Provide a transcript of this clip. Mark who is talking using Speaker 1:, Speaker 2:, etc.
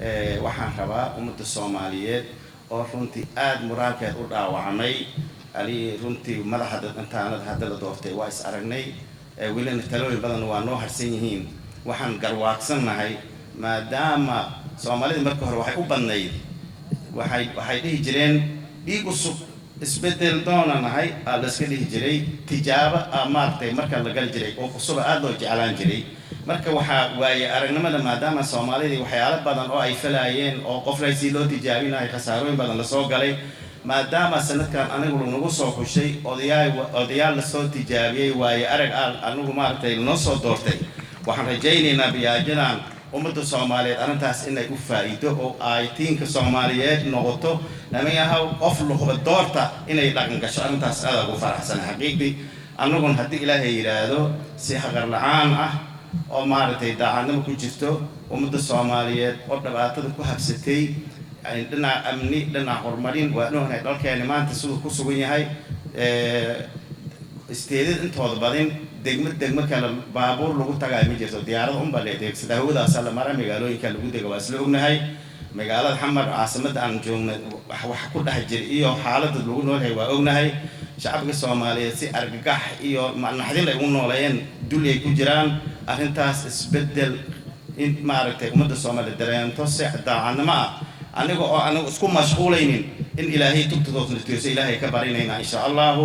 Speaker 1: Waxaan rabaa ummadda Soomaaliyeed oo runtii aada muraalkeed u dhaawacmay. Ali runtii madaxa intaanada hadda la doortay waa is aragnay, welina talooyin badan waa noo harsan yihiin. Waxaan garwaaqsannahay, maadaama Soomaalida marka hore waxay u badnayd, waxay dhihi jireen dhiig cusub, isbedel doona nahay aa la iska dhihi jiray, tijaabo a maaragtay marka la gali jiray oo cusuba aada loo jeclaan jiray. Marka waxaa waaye aragnimada, maadaama Soomaalidii waxyaalo badan oo ay falaayeen oo qoflaysii loo tijaabinayo khasaarooyin badan lasoo galay, maadaama sanadkan anigu nagu soo xushay odayaal, odayaal lasoo tijaabiyey, waaye arag anigu maaragtay noo soo doortay, waxaan rajaynaynaa biyaajadan ummadda Soomaaliyeed arrintaas inay u faa'iido oo ay tiinka Soomaaliyeed noqoto namayahaw qof luqba doorta inay dhaqan gasho. Arrintaas aada ugu faraxsan xaqiiqdii. Annaguna haddii Ilaahay yidhaahdo si haqar la-aan ah oo maaragtay daacadnimo ku jirto, ummadda Soomaaliyeed oo dhibaatada ku habsatay dhinaca amni, dhinaca horumarin, waa ognahay dalkeeni maanta siduu ku sugan yahay. Isteedad intooda badin degmo degmo kale baabuur lagu tagaayo ma jirto, diyaarada unbaa la adeegsada, hawadaasa la mara, magaalooyinka lagu dega waa isla ognahay. Magaalada Xamar, caasimadda aan joogna, wax ku dhex jira iyo xaaladda lagu noolyahay waa ognahay. Shacabka Soomaaliyeed si argagax iyo naxdin ay ugu nooleeyeen dul ay ku jiraan. Arrintaas isbeddel in maaragtay ummadda Soomaaliyeed dareento si daacadnimo ah, aniga oo anigu isku mashquulaynin, in Ilaahay tugtadoosna tooso Ilaahay ka barinaynaa, insha Allahu.